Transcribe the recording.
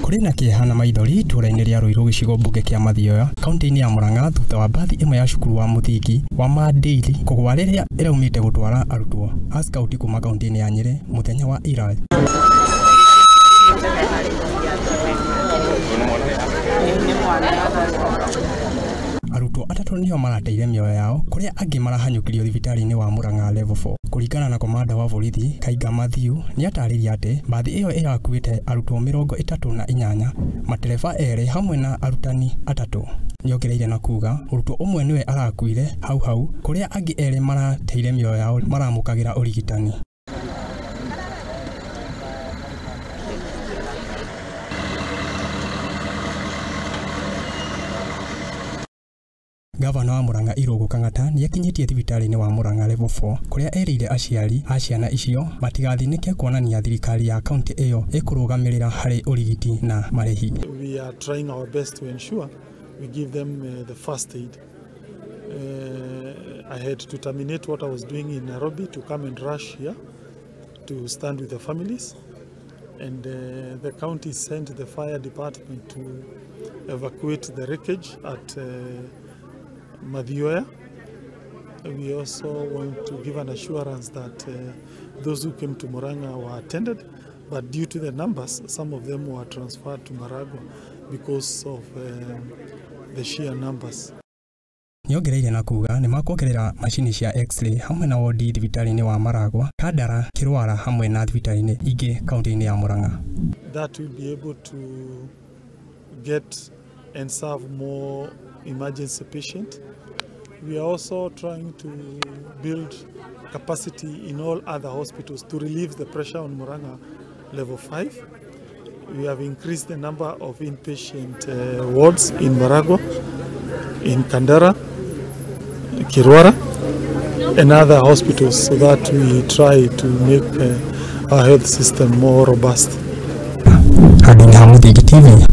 Kũrĩ na kĩeha na maithori itũũra-inĩ rĩa Ruiru gĩcigo mbunge kĩa Mathioya kaunti-inĩ ya Murang'a thutha wa mbathi ĩmwe ya cukuru wa mũthingi wa Mandĩiri kũgwa rĩrĩa ĩraumĩte gũtwara arutwo a scout kuma kaunti-inĩ ya Nyĩrĩ mũthenya wa ira. Arutwo atatũ nĩo marateire mĩoyo yao kũrĩa angĩ marahanyũkirio thibitarĩ-inĩ wa Murang'a Level 4. Kũringana na komanda wa borithi Kaiga Mathiu nĩatarĩria atĩ mbathi ĩyo ĩrakuĩte arutwo 38, matereba 2 hamwe na arutani 3. Nĩongereire na kuga mũrutwo ũmwe nĩwe arakuire hau hau kũrĩa angĩ 2 marateire mĩoyo yao maramũkagĩra ũrigitani. Gavana wa Murang'a Irũngũ Kang'ata nĩekinyĩtie thibitarĩ-inĩ wa Murang'a Level 4 kũrĩa erĩire aciari a ciana icio matigathĩnĩke kuonania thirikari ya kaunti ĩyo ĩkũrũgamĩrĩra harĩ ũrigiti na marĩhi. We are trying our best to ensure we give them the first aid. I had to terminate what I was doing in Nairobi to come and rush here to stand with the families, and the county sent the fire department to evacuate the wreckage at Mathioya. We also want to give an assurance that those who came to Murang'a were attended, but due to the numbers, some of them were transferred to Maragua because of the sheer numbers. Nĩongereire na kuga nĩ makuongerera macini cia x-ray hamwe na wodi thibitarĩ-inĩ wa Maragua, Kandara, Kĩrwara hamwe na thibitarĩ-inĩ ingĩ kaunti-inĩ ya Murang'a. That will be able to get and serve more emergency patient. We are also trying to build capacity in all other hospitals to relieve the pressure on Murang'a Level 5. We have increased the number of inpatient wards in Maragua, in Kandara, Kirwara, and other hospitals so that we try to make our health system more robust. TV,